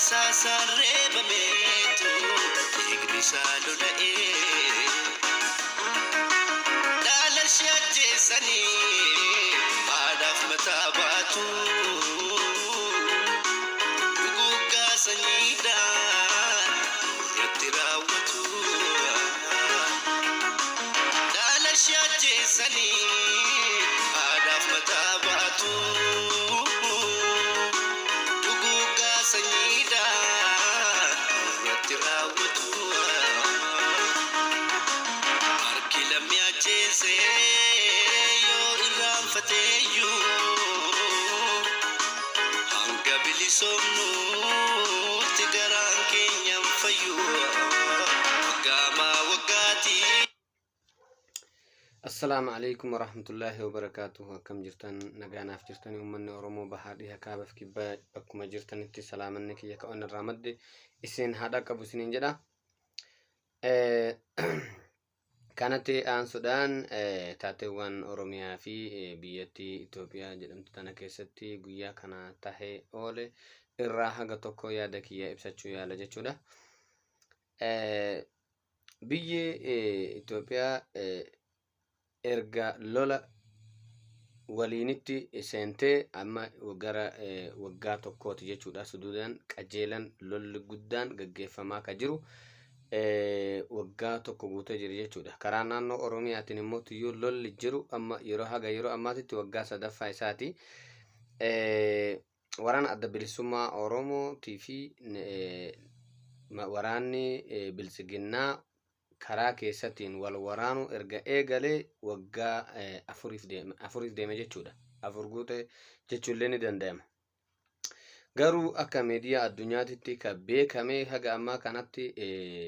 Rasaasaan reebameetu dhiigni isaa lola'ee. Dhaala ishee ajjeesanii haadhaaf mataa baatu. Duguuggaa sanyiidhaan irratti raawwatu. Dhaala ishee ajjeesanii haadhaaf mataa baatu. Duguuggaa sanyiidhaan irratti raawwatu. Harki lammii ajjeese yoo irraanfateeyyuu, hanga bilisoomnutti garaan keenya hin fayyu. Waggaamaa waggaatii. Assalaamu alaikum warahmatullaahi wabarakaatuhu. Akkam jirtan? Nagaanaaf jirtanii? Uummanni Oromoo bahaa, dhiha, kaabaaf kibbaa bakkuma jirtanitti salaamanni kiyya ka'oon irraa madde isin haa dhaqqabu isiniin jedha. Kanatti aansuudhaan taateewwan Oromiyaa fi biyyattii Itoophiyaa jedhamtu tana keessatti guyyaa kana tahee oole irraa haga tokko yaada kiyya ibsachuu yaala jechuudha. Biyyi Itoophiyaa erga lola waliinitti seentee amma gara waggaa tokkooti jechuudha. Suduudaan qajeelan lolli guddaan gaggeeffamaa ka jiru waggaa tokko guutee jira jechuudha. Karaa naannoo Oromiyaatiin immoo tuyyuu lolli jiru amma yeroo haga yeroo ammaatitti waggaa sadaffaa isaati. Waraana Adda Bilisummaa Oromootii fi waraanni Biltsiginnaa karaa keessatiin wal waraanuu erga eegalee waggaa afuriif deeme jechuudha. Afur guute jechuullee ni danda'ama. Garuu akka miidiyaa addunyaatitti ka beekamee haga ammaa kanatti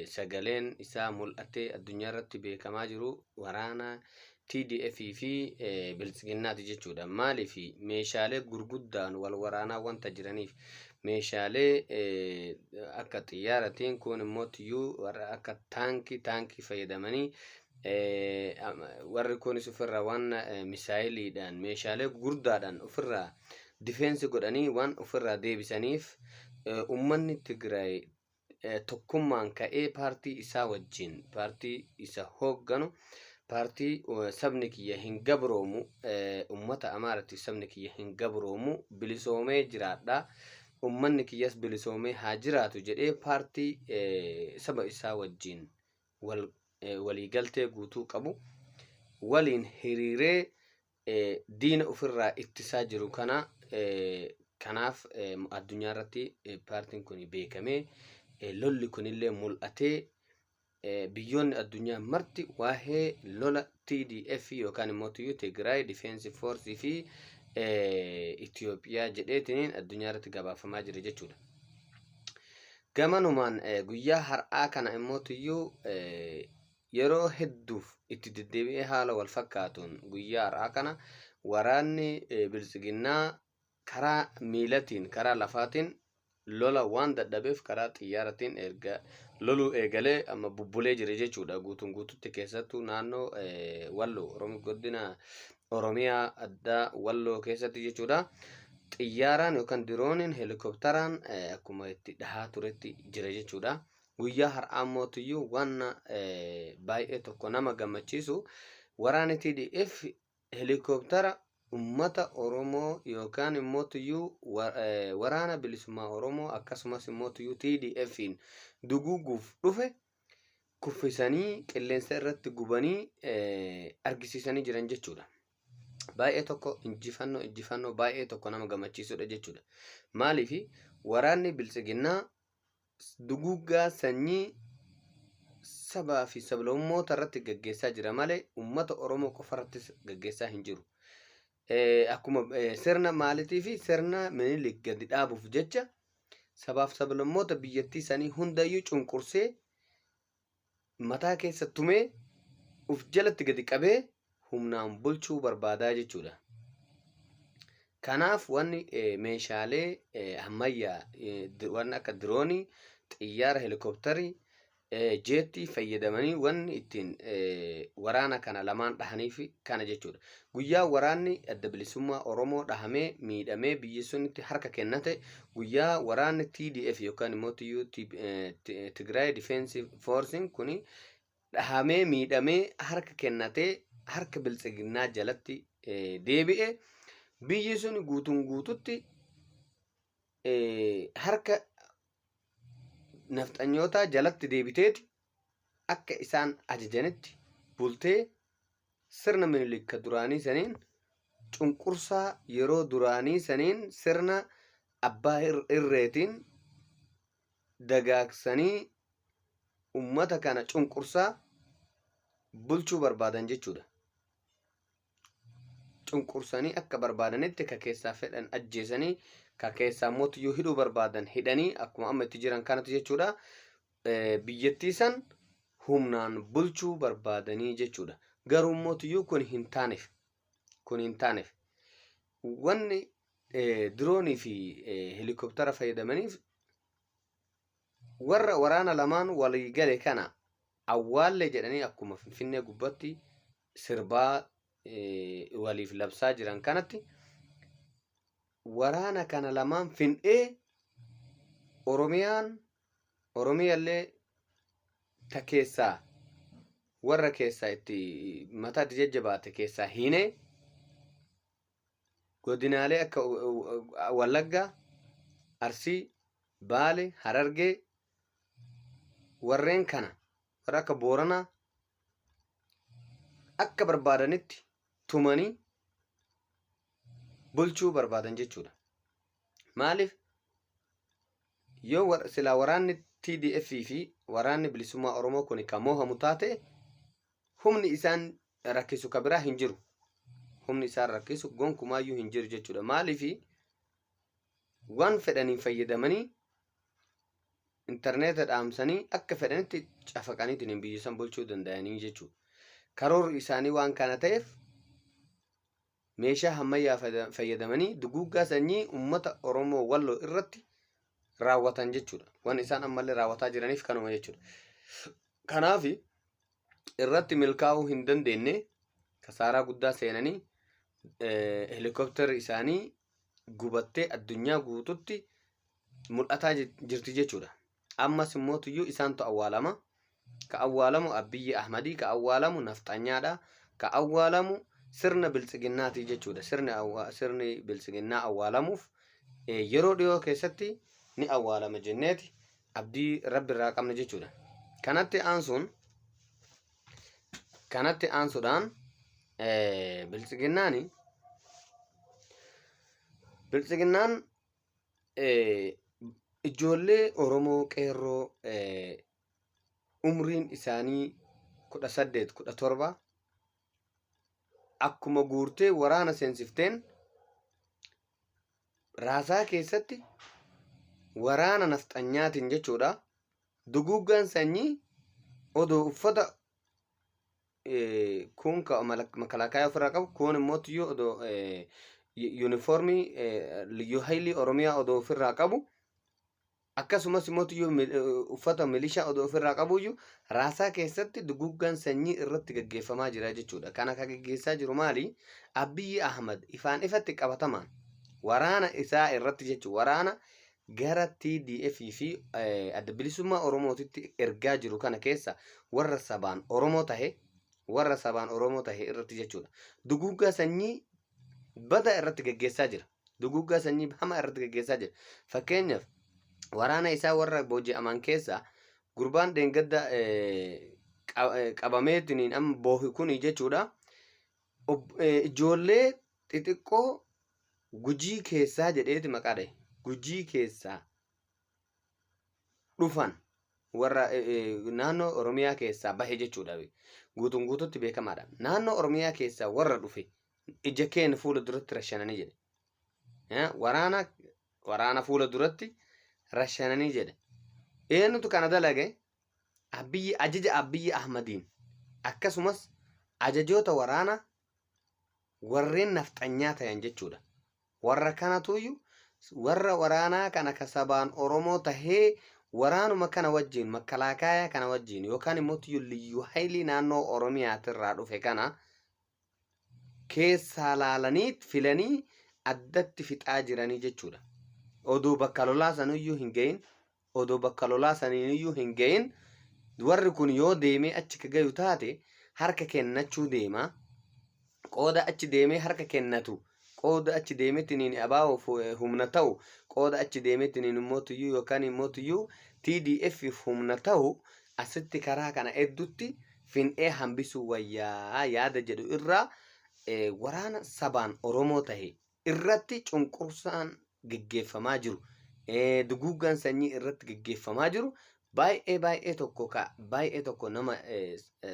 sagaleen isaa mul'atee addunyaa irratti beekamaa jiru waraana TDF fi Biltsiginnaati jechuudha. Maaliif? Meeshaalee gurguddaan wal waraanaa wanta jiraniif, meeshaalee akka xiyyaaratiin kun immoo tiyyuu warra akka taankii fayyadamanii, warri kunis ofirraa waan misaayiliidhaan, meeshaalee gurguddaadhaan ofirraa defense godhanii waan ofirraa deebisaniif, uummanni Tigraay tokkummaan ka'ee paartii isaa wajjin, paartii isa hoogganu, paartii "Sabni kiyya hin gabroomu, ummata Amaaraatti sabni kiyya hin gabroomu, bilisoomee jiraadha, ummanni kiyyas bilisoomee haa jiraatu" jedhee paartii saba isaa wajjin waliigaltee guutuu qabu waliin hiriiree diina ofirraa ittisaa jiru kana. Kanaaf addunyaa irratti paartiin kun beekamee, lolli kunillee mul'atee, biyyoonni addunyaa marti waa'ee lola TDF yookaan immoo tuyyuu Tigraay Defense Force fi Itoophiyaa jedheetiin addunyaa irratti gabaafamaa jira jechuudha. Gamanumaan guyyaa har'aa kana immoo tuyyuu yeroo hedduuf itti deddeebi'ee haala wal fakkaatuun guyyaa har'aa kana waraanni Biltsiginnaa karaa miilatiin, karaa lafaatiin lola waan dadhabeef, karaa xiyyaaratiin erga loluu eegalee amma bubbulee jira jechuudha. Guutuun guututti keessattuu naannoo Walloo, Oromoo, godina Oromiyaa addaa Walloo keessatti jechuudha. Xiyyaaraan yookaan dirooniin, helikopteraan akkuma itti dhahaa turetti jira jechuudha. Guyyaa har'aa mootiyyuu waan baay'ee tokko nama gammachiisu, waraanni TDF helikoptera ummata Oromoo yookaan immoo tuyyuu Waraana Bilisummaa Oromoo akkasumas immoo tuyyuu TDF'n duguuguuf dhufe kuffisanii qilleensa irratti gubanii argisiisanii jiran jechuudha. Baay'ee tokko injifannoo baay'ee tokko nama gammachiisudha jechuudha. Maaliif? Waraanni Biltsiginnaa duguuggaa sanyii sabaa fi sablammoota irratti gaggeessaa jira malee uummata Oromoo qofa irrattis gaggeessaa hin jiru. Akkuma sirna maalitii fi sirna Minilik gadi dhaabuuf jecha sabaaf sablammoota biyyattii sanii hundayyuu cunqursee, mataa keessa tumee, uf jalatti gadi qabee humnaan bulchuu barbaadaa jechuudha. Kanaaf wanni meeshaalee ammayyaa, wanni akka diroonii, xiyyaara, helikopterii Jeettii fayyadamanii wanni ittiin waraana kana lamaan dhahaniif kana jechuudha. Guyyaa waraanni Adda Bilisummaa Oromoo dhahamee miidhamee biyyi sunitti harka kennate, guyyaa waraanni TDF yookaan immoo Tigraay Defense Force kuni dhahamee miidhamee harka kennatee harka biltsiginnaa jalatti deebi'e, biyyi sun guutuun guututti harka nafxanyootaa jalatti deebiteeti akka isaan ajajanitti bultee sirna Minilik ka duraanii saniin, cunqursaa yeroo duraanii saniin, sirna abbaa irreetiin dagaagsanii ummata kana cunqursaa bulchuu barbaadan jechuudha. Cunqursanii akka barbaadanitti ka keessaa fedhan ajjeesanii, ka keessaa mootiyyuu hidhuu barbaadan hidhanii, akkuma amma itti jiran kanatti jechuudha. Biyyattii san humnaan bulchuu barbaadanii jechuudha. Garuu mootiyyuu kun hin taaneef. Kun hin taaneef. Wanni diroonii fi helikoptara fayyadamaniif warra waraana lamaan walii gale kana awwaalle jedhanii akkuma Finfinnee gubbatti sirbaa waliif labsaa jiran kanatti, waraana kana lamaan fin'ee Oromiyaan Oromiyaallee ta keessaa warra keessaa itti mataa itti jajjabaate keessaa hiinee godinaalee akka Wallaggaa, Arsii, Baale, Harargee, warreen kana warra akka Booranaa akka barbaadanitti tumanii bulchuu barbaadan jechuudha. Maaliif yoo silaa waraanni TDF fi waraanni bilisummaa Oromoo kun kan moohamu taate, humni isaan rakkisu ka biraa hin jiru. Humni isaan rakkisu gonkumaayyuu hin jiru jechuudha. Maaliif waan fedhaniin fayyadamanii intarneeta dhaamsanii akka fedhanitti cafaqaniitiin biyya san bulchuu danda'anii jechuudha. Karoorri isaanii waan kana ta'eef meeshaa ammayyaa fayyadamanii duguuggaa sanyii uummata Oromoo Walloo irratti raawwatan jechuudha. Waan isaan ammallee raawwataa jiraniif kanuma jechuudha. Kanaaf irratti milkaa'uu hin dandeenye, kasaaraa guddaa seenanii helikopterri isaanii gubattee addunyaa guututti mul'ataa jirti jechuudha. Ammas immoo tuyyuu isaantu awwaalama. Ka awwaalamu Abiyyi Ahmadii, ka awwaalamu nafxanyaadha, ka awwaalamu sirna biltsiginnaati jechuudha. Sirni biltsiginnaa awwaalamuuf yeroo dhiyoo keessatti ni awwaalama jenneeti abdii Rabbi irraa qabna jechuudha. Kanatti aansuudhaan biltsiginnaan ijoollee Oromoo qeerroo umriin isaanii 18, 17 akkuma guurtee waraana seensifteen raasaa keessatti waraana nafxanyaatiin jechuudha. Duguuggaan sanyii odoo uffata kun makalaakaa ofirraa qabu, kun immoo tuyyuu odoo yuunifoormii liyyuu haayilii Oromiyaa odoo ofirraa qabu, akkasumas immoo tuyyuu uffata milishaa odoo ofirraa qabuyyuu raasaa keessatti duguuggaan sanyii irratti gaggeeffamaa jira jechuudha. Kana kan gaggeessaa jiru maali? Abiyyi Ahmad ifaan ifatti qabatamaan waraana isaa irratti jechuudha. Waraana gara TDF fi Adda Bilisummaa Oromootitti ergaa jiru kana keessa warra sabaan Oromoo tahe, warra sabaan Oromoo tahe irratti jechuudha. Duguuggaa sanyii bada irratti gaggeessaa jira. Duguuggaa sanyii hamaa irratti gaggeessaa jira. Fakkeenyaaf waraana isaa warra booji'aman keessaa gurbaan dheengadda qabameetiin amma boohi kuni jechuudha. Ijoollee xixiqqoo Gujii keessaa jedheeti maqaa dhahe. Gujii keessaa dhufan, warra naannoo Oromiyaa keessaa bahe jechuudha. Guutuun guututti beekamaadha. Naannoo Oromiyaa keessaa warra dhufe ija keenya fuula duratti rashananii jedhe. Waraana fuula duratti rashananii jedhe. Eenyutu kana dalage? Abiyyi, ajaja Abiyyi Ahmadiin, akkasumas ajajoota waraana warreen nafxanyaa tayan jechuudha. Warra kanatuyyuu warra waraanaa kana ka sabaan Oromoo tahee Waraanuma kana wajjin, makkalaakaayaa kana wajjin, yookaan immoo Liyyuu Haayilii naannoo Oromiyaatirraa dhufe kana keessaa laalanii filanii addatti fixaa jiranii jechuudha. Odoo bakka lolaa saniyyuu hin gahin, odoo bakka lolaa saniiyyuu hin gahin, warri kun yoo deemee achi ka gayu taate harka kennachuu deema. Qooda achi deemee harka kennatu, qooda achi deemetiniin abaa'uuf humna ta'u, qooda achi deemetiniin immoo tuyyuu yookaan immoo tuyyuu TDF humna ta'u, asitti karaa kana hedduutti fin'ee hambisuu wayyaa yaada jedhu irraa waraana sabaan Oromoo tahe irratti cunqursaan geggeeffamaa jiru, duguuggaan sanyii irratti geggeeffamaa jiru baay'ee baay'ee tokko ka baay'ee tokko nama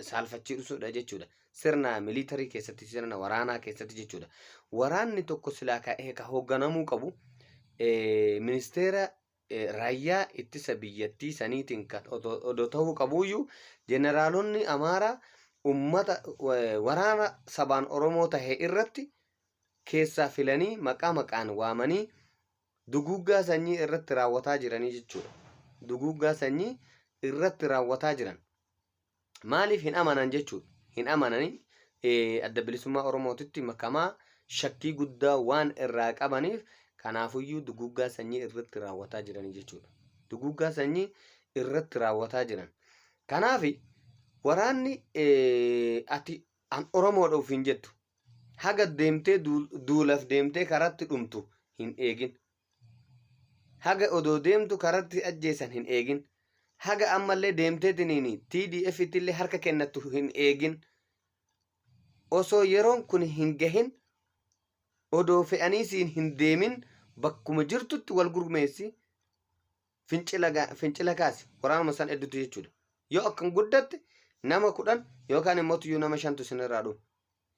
saalfachiisudha jechuudha. Sirna militarii keessatti, sirna waraanaa keessatti jechuudha. Waraanni tokko silaa ka'ee ka hoogganamuu qabu ministeera raayyaa ittisa biyyattii saniitiin kan odoo ta'uu qabuyyuu, jeneraalonni Amaaraa ummata waraana sabaan Oromoo tahe irratti keessaa filanii maqaa maqaan waamanii duguuggaa sanyii irratti raawwataa jiranii jechuudha. Duguuggaa sanyii irratti raawwataa jiran. Maaliif hin amanan jechuudha? Hin amananii Adda Bilisummaa Oromootitti makamaa shakkii guddaa waan irraa qabaniif, kanaafuyyuu duguuggaa sanyii irratti raawwataa jiranii jechuudha. Duguuggaa sanyii irratti raawwataa jiran. Kanaaf waraanni ati an Oromoodha ofiin jettu haga deemtee duulaaf deemtee karatti dhumtu hin eegin. Haga odoo deemtu karatti ajjeesan hin eegin. Haga ammallee deemtee tiniini TDF illee harka kennattu hin eegin. Osoo yeroon kun hin gahin, odoo fe'anii siin hin deemin, bakkuma jirtutti wal gurmeessi, fincila kaasi waraanuma san hedduutu jechuudha. Yoo akkan guddatte nama 10 yookaan immoo tuyyuu nama shantu isinirraa dhumu.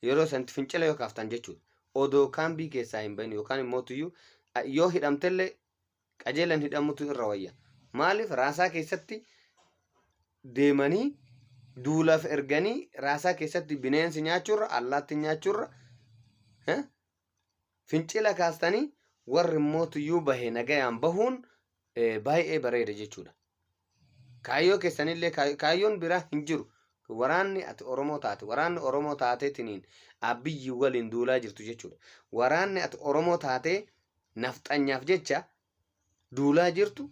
Yeroo sanatti fincila yoo kaaftan jechuudha. Odoo kaambii keessaa hin bahin yookaan immoo tuyyuu yoo hidhamtellee qajeelan hidhamutu irra wayya. Maaliif raasaa keessatti deemanii duulaaf erganii raasaa keessatti bineensi nyaachuurra, allaatti nyaachuurra, fincila kaastanii warri immoo tuyyuu bahe nagayaan bahuun baay'ee bareeda jechuudha. Kaayyoo keessanillee kaayyoon biraa hin jiru. Waraanni ati Oromoo taate, waraanni Oromoo taateetiniin Abiyyi waliin duulaa jirtu jechuudha. Waraanni ati Oromoo taatee nafxanyaaf jecha duulaa jirtu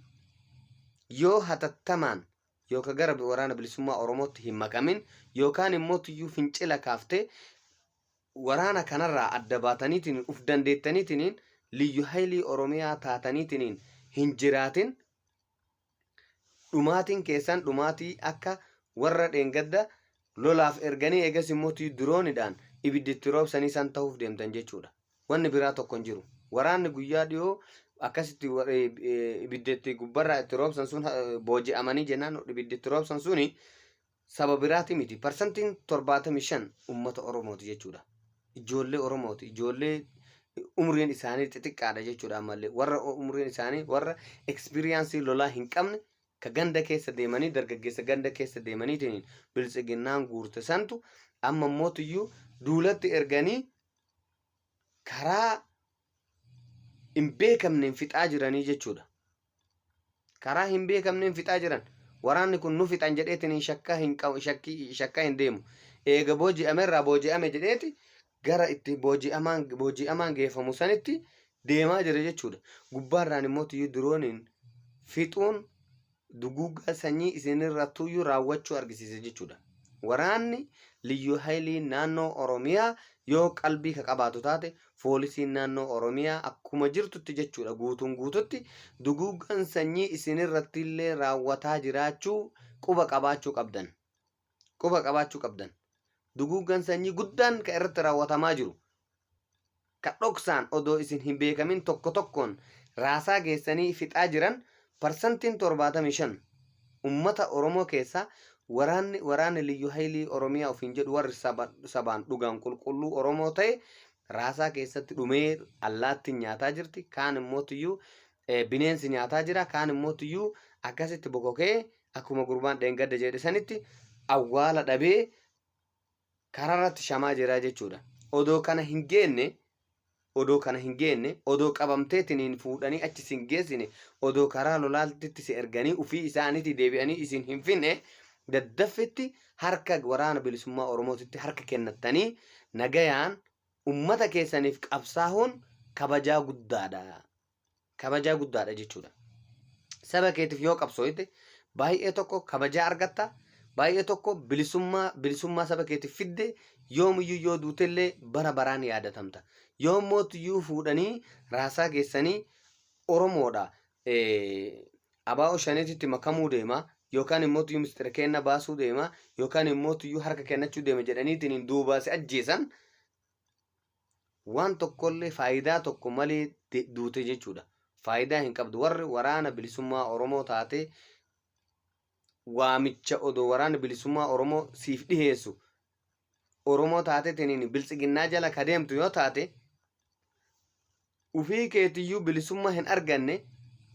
yoo hatattamaan yookaan gara Waraana Bilisummaa Oromootti hin makamin yookaan immoo tuyyuu fincila kaaftee waraana kanarraa adda baataniitiin uf dandeettaniitiin Liyyu Haayilii Oromiyaa taataniitiin hin jiraatin, dhumaatiin keessan dhumaatii akka warra dheengadda lolaaf erganii eegas immoo diroonidhaan ibiddi roobsanii san ta'uuf deemtan jechuudha. Wanni biraa tokko hin jiru. Waraanni guyyaa dhiyoo akkasitti ibiddi gubbarraa itti roobsan sun booji'amanii jennaan ibiddi itti roobsan suni saba biraati miti. Parsantiin 75 uummata Oromooti jechuudha. Ijoollee Oromooti. Ijoollee umriin isaanii xixiqqaadha jechuudha ammallee. Warra umriin isaanii, warra experience lolaa hin qabne, ka ganda keessa deemanii, dargaggeessa ganda keessa deemaniitiin Biltsiginnaan guurte santu amma mootiyyuu duulatti erganii karaa hin beekamneen fixaa jiranii jechuudha. Karaa hin beekamneen fixaa jiran. Waraanni kun nu fixan jedheetiin shakka hin qabu, shakkii shakka hin deemu. Eega booji'ame irraa booji'ame jedheeti gara itti booji'amaan geeffamu sanitti deemaa jira jechuudha. Gubbaarraan immoo tuyyuu dirooniin fixuun duguuggaa sanyii isinirrattuyyuu raawwachuu argisiisa jechuudha. Waraanni Liyyuu Haayilii naannoo Oromiyaa yoo qalbii ka qabaatu taate, poolisiin naannoo Oromiyaa akkuma jirtutti jechuudha, guutuun guututti duguuggaan sanyii isinirratti illee raawwataa jiraachuu quba qabaachuu qabdan. Quba qabaachuu qabdan. Duguuggaan sanyii guddaan ka irratti raawwatamaa jiru, ka dhoksaan odoo isin hin beekamin tokko tokkoon raasaa geessanii fixaa jiran, parsantiin 75 ummata Oromoo keessaa waraanni Liyyuu Haayilii Oromiyaa ofiin jedhu, warri sabaan dhugaan qulqulluu Oromoo ta'e raasaa keessatti dhumee allaattiin nyaataa jirti. Kaan immoo tuyyuu bineensi nyaataa jira. Kaan immoo tuyyuu akkasitti bokokee akkuma gurbaan dheengadda jedhe sanitti awwaala dhabee karaarratti shamaa jira jechuudha. Odoo kana hin geenne odoo kana hin geenne, odoo qabamteetiniin fuudhanii achi sin geessine, odoo karaa lolaatitti si erganii ufii isaaniitti deebi'anii isin hin finne, daddaffitti harka Waraana Bilisummaa Oromootitti harka kennattanii nagayaan ummata keessaniif qabsaahuun kabajaa guddaadha. Kabajaa guddaadha jechuudha. Saba keetiif yoo qabsooyte baay'ee tokko kabajaa argatta. Baay'ee tokko bilisummaa saba keetiif fidde yoomiyyuu yoo duutellee bara baraan yaadatamta. Yoo mootiyyuu fuudhanii raasaa geessanii Oromoodha abaa'oo shaneetitti makamuu deema yookaan immoo tuyyuu mistira kenna baasuu deema yookaan immoo tuyyuu harka kennachuu deema jedhaniitiin duubaa si ajjeesan, waan tokkollee faayidaa tokko malee duute jechuudha. Faayidaa hin qabdu. Warri Waraana Bilisummaa Oromoo taate waamicha odoo Waraana Bilisummaa Oromoo siif dhiheessu Oromoo taateetiniin biltsiginnaa jala ka deemtu yoo taate, ufii keetiyyuu bilisummaa hin arganne,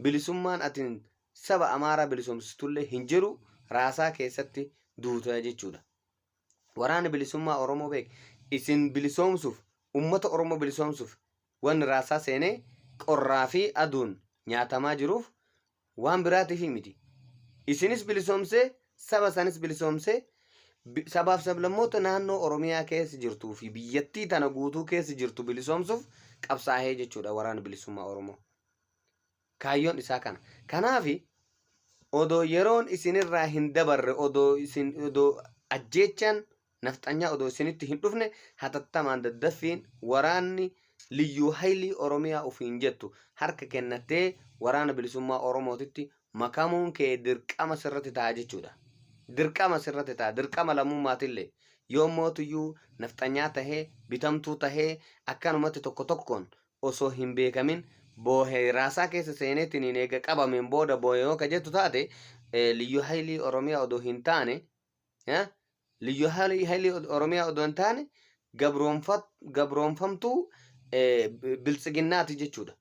bilisummaan atin saba Amaaraa bilisoomsitullee hin jiru, raasaa keessatti duuta jechuudha. Waraana Bilisummaa Oromoo beek isin bilisoomsuuf, ummata Oromoo bilisoomsuuf wanni raasaa seenee qorraa fi aduun nyaatamaa jiruuf waan biraatiif miti. Isinis bilisoomsee, saba sanis bilisoomsee, sabaaf sablammoota naannoo Oromiyaa keessa jirtuu fi biyyattii tana guutuu keessa jirtu bilisoomsuuf qabsaa'ee jechuudha Waraana Bilisummaa Oromoo. Kaayyoon isaa kana. Kanaafi odoo yeroon isinirraa hin dabarre, odoo isin odoo ajjeechaan nafxanyaa odoo isinitti hin dhufne, hatattamaan daddaffiin waraanni liyyuu haylii Oromiyaa ofiin jettu harka kennattee Waraana Bilisummaa Oromootitti makamuun kee dirqama sirratti ta'a jechuudha. Dirqama sirratti ta'a. Dirqama lammummaatillee. Yoo mootuyyuu nafxanyaa tahee bitamtuu tahee akkanumatti tokko tokkoon osoo hin beekamin boohee raasaa keessa seeneetiniin eega qabameen booda boohee yoo ka jettu taate, liyyuu haylii Oromiyaa odoo hin taane, liyyuu haylii Oromiyaa odoo hin taane, gabroonfamtuu biltsiginnaati jechuudha.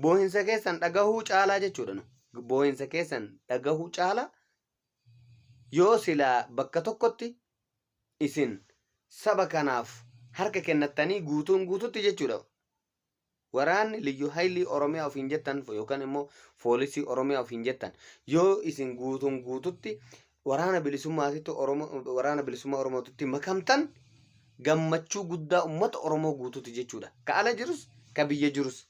Boohinsa keessan dhagahuu caalaa jechuudha nu. Boohinsa keessan dhagahuu caalaa yoo silaa bakka tokkotti isin saba kanaaf harka kennattanii guutuun guututti jechuudha. Waraanni liyyuu haylii Oromiyaa ofiin jettan yookaan immoo foolisii Oromiyaa ofiin jettan yoo isin guutuun guututti waraana bilisummaatitti Oromoo Waraana Bilisummaa Oromootitti makamtan gammachuu guddaa uummata Oromoo guutuuti jechuudha. Ka ala jirus ka biyya jirus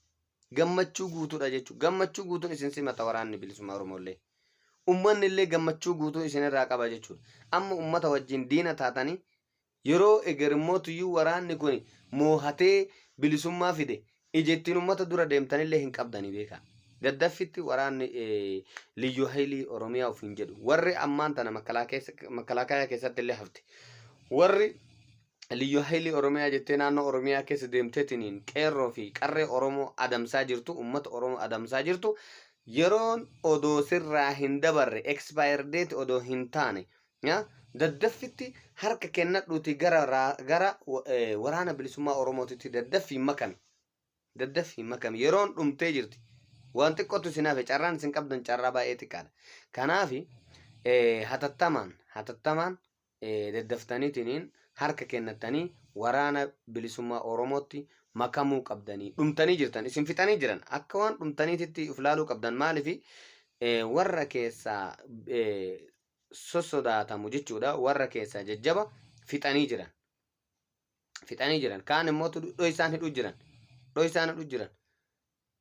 gammachuu guutuudha jechuudha. Gammachuu guutuun isin simata Waraanni Bilisummaa Oromoollee. Uummanni illee gammachuu guutuu isinirraa qaba jechuudha. Amma uummata wajjin diina taatanii yeroo egerimootuyyuu waraanni kun moohatee bilisummaa fide ija ittiin uummata dura deemtanillee hin qabdanii beekaa. Daddaffitti waraanni liyyuu haylii Oromiyaa ofiin jedhu warri ammaan tana makalaakaa keessatti illee hafte. Warri liyyuu haylii Oromiyaa jettee naannoo Oromiyaa keessa deemteetiniin qeerroo fi qarree Oromoo adamsaa jirtu, uummata Oromoo adamsaa jirtu, yeroon odoo sirraa hin dabarre, expire date odoo hin taane, daddaffitti harka kennadhuuti gara Waraana Bilisummaa Oromootitti daddaffiin makami. Daddaffiin makami. Yeroon dhumtee jirti. Waan xiqqootu isin hafe, carraan isin qabdan carraa baay'ee xiqqaadha. Kanaaf hatattamaan daddaftaniitiniin harka kennattanii Waraana Bilisummaa Oromootti makamuu qabdanii. Dhumtanii jirtan, isin fixanii jiran, akka waan dhumtaniititti of laaluu qabdan. Maaliif warra keessaa sossodaatamu jechuudha, warra keessaa jajjaba fixanii jiran. Fixanii jiran. Kaan immoo dhoysaan hidhuu jiran. Dhoysaan hidhuu jiran.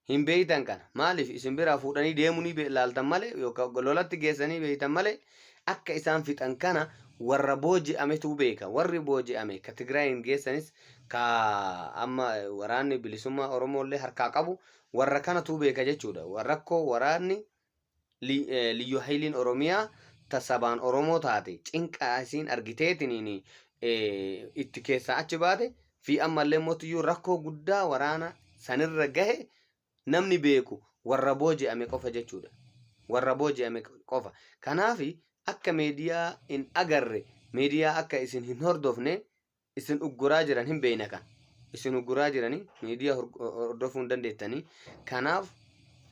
Hin beeytan kana. Maaliif isin biraa fuudhanii deemuu ni laaltan malee yookaan lolatti geessanii beeytan malee, akka isaan fixan kana warra booji'ametu beeka. Warri booji'ame ka Tigraayin geessanis ka amma Waraanni Bilisummaa Oromoollee harkaa qabu warra kanatu beeka jechuudha. Rakkoo waraanni liyyuu hayiliin Oromiyaa ta sabaan Oromoo taate cinqaa isiin argiteetiniin itti keessaa achi baate fi ammallee mootiyyuu rakkoo guddaa waraana sanirra gahe namni beeku warra booji'ame qofa jechuudha. Warra booji'ame qofa. Kanaaf akka meediyaa hin agarre, meediyaa akka isin hin hordofne isin ugguraa jiran hin beeyna kan. Isin ugguraa jiranii miidiyaa hordofuu hin dandeettanii. Kanaaf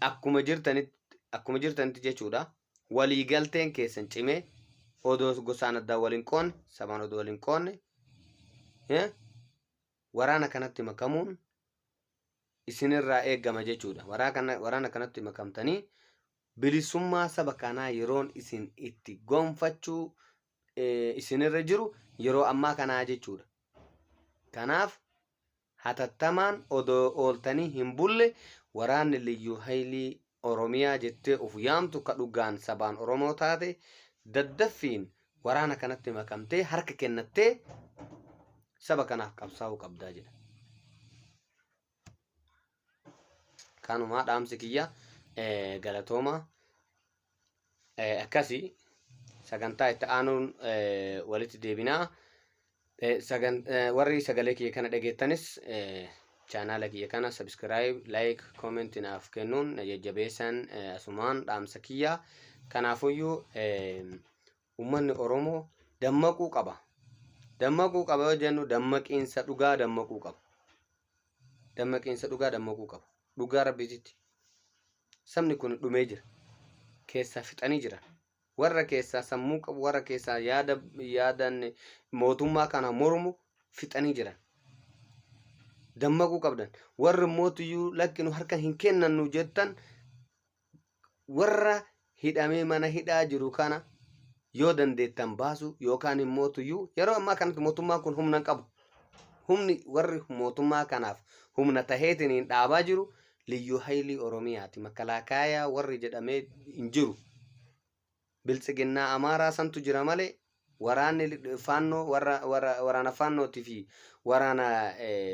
akkuma jirtanitti jechuudha. Waliigalteen keessan cimee odoo gosaan addaan waliin qoonne, sabaan odoo waliin qoonne, waraana kanatti makamuun isinirraa eegama jechuudha. Waraana kanatti makamtanii bilisummaa saba kanaa yeroon isin itti gonfachuu isinirra jiru yeroo ammaa kanaa jechuudha. Kanaaf hatattamaan odoo ooltanii hin bulle waraanni Liyyuu Haayilii Oromiyaa jettee of yaamtu ka dhugaan sabaan Oromoo taate daddaffiin waraana kanatti makamtee harka kennattee saba kanaaf qabsaa'uu qabdaa jedha. Kanumaa dhaamsi kiyya, galatooma. Akkasii sagantaa itti aanuun walitti deebinaa. Warri sagalee kiyya kana dhageettanis chaanaala kiyya kana subscribe, like, comment naaf kennuun na jajjabeessan asumaan dhaamsa kiyya. Kanaafuyyuu uummanni Oromoo dammaquu qaba. Dammaquu qaba yoo jennu dammaqiinsa dhugaa dammaquu qaba. Dammaqiinsa dhugaa dammaquu qaba. Dhugaa rabbiititti. Sabni kun dhumee jira. Keessaa fixanii jiran. Warra keessaa sammuu qabu, warra keessaa yaada yaadan mootummaa kana mormu fixanii jiran. Dammaquu qabdan. Warri mootiyyuu lakki nu harka hin kennannu jettan warra hidhamee mana hidhaa jiru kana yoo dandeettan baasu yookaan immoo tuyyuu yeroo ammaa kanatti mootummaan kun humna hin qabu. Humni warri mootummaa kanaaf humna taheetiin dhaabaa jiru Liyyuu Haayilii Oromiyaati. Makalaakaayaa warri jedhamee hin jiru. Biltsiginnaa Amaaraa santu jira malee waraanni faannoo warra waraana faannootii fi waraana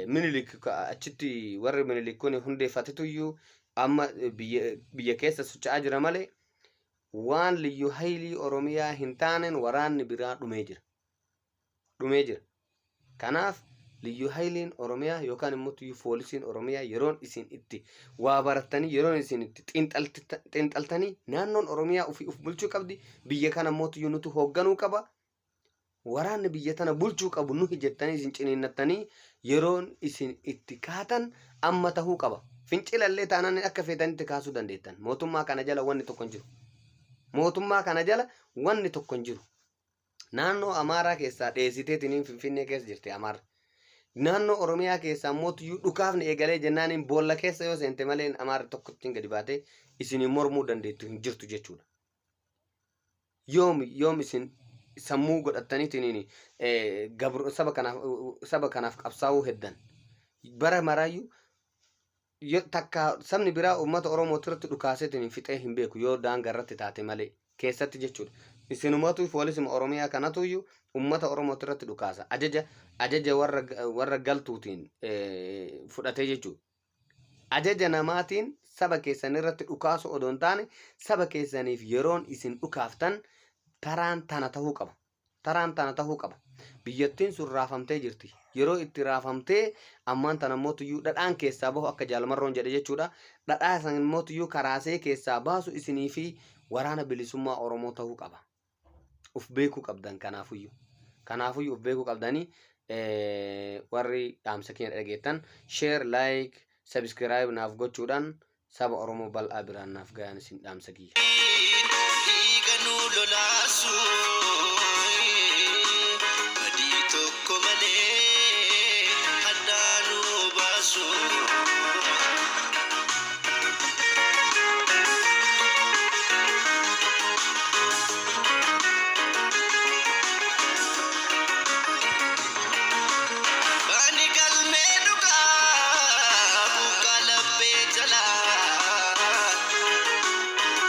Minilik achitti warri Minilik kun hundeeffatetuyyuu amma biyya keessa socho'aa jira malee waan Liyyuu Haayilii Oromiyaa hin taaneen waraanni biraa dhumee jira. Dhumee jira. Kanaaf Liyyuu Haayiliin Oromiyaa yookaan immoo tuyyuu poolisiin Oromiyaa yeroon isin itti waa barattanii, yeroon isin itti xiinxaltanii naannoon Oromiyaa ofii of bulchuu qabdi, biyya kana immoo tuyyuu nutu hoogganuu qaba. Waraanni biyya tana bulchuu qabu nuhi jettanii isin ciniinnattanii yeroon isin itti kaatan amma tahuu qaba. Fincilallee taanaan akka feetanitti kaasuu dandeettan. Mootummaa kana jala wanni tokko hin jiru. Mootummaa kana jala wanni tokko hin jiru. Naannoo Amaaraa keessaa dheessiteetiniin Finfinnee keessa jirti Amaarri. Naannoo Oromiyaa keessaa mootiyyuu dhukaafni eegalee jennaaniin boolla keessa yoo seente malee Amaarri tokkottiin gadi baatee isin mormuu dandeettu hin jirtu jechuudha. Yoom isin sammuu godhattaniitiin saba kanaaf qabsaa'uu heddan. Bara maraayyuu takka sabni biraa uummata Oromoo irratti dhukaaseetiin fixee hin beeku yoo daangaa irratti taate malee keessatti jechuudha. Isinumatu poolisuma Oromiyaa kanatuyyuu uummata Oromoo irratti dhukaasa. Ajaja warra galtuutiin fudhatee jechuudha. Ajaja namaatiin saba keessan irratti dhukaasu odoo hin taane saba keessaniif yeroon isin dhukaaftan taraan tana tahuu qaba. Taraan tana tahuu qaba. Biyyattiin sun raafamtee jirti. Yeroo itti raafamtee ammaan tana mootiyyuu dhadhaan keessaa bahu akka Jaalmarroon jedhe jechuudha. Dhadhaa san mootiyyuu karaasee keessaa baasu isinii fi waraana bilisummaa Oromoo tahuu qaba. Uf beekuu qabdan kanaafuyyuu. Kanaafuyyuu uf beekuu qabdanii warri dhaamsa keenya dhageettan share, like, subscribe naaf gochuudhaan saba Oromoo bal'aa biraan naaf gahaan isin dhaamsa kiyya. Dhiiga nu lolaasu badii tokko malee haddaa nu baasu. Bani galmee dhugaa buqqaa laphee jalaa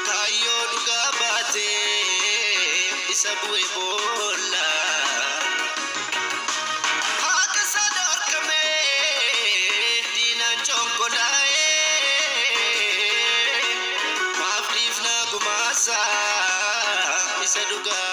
kaayyoo dhugaa baatee isa bu'e boolla. Haqa isaa dhorkamee diinaan conkolaa'ee maaf dhiifnaa gumaasaa isa dhugaa.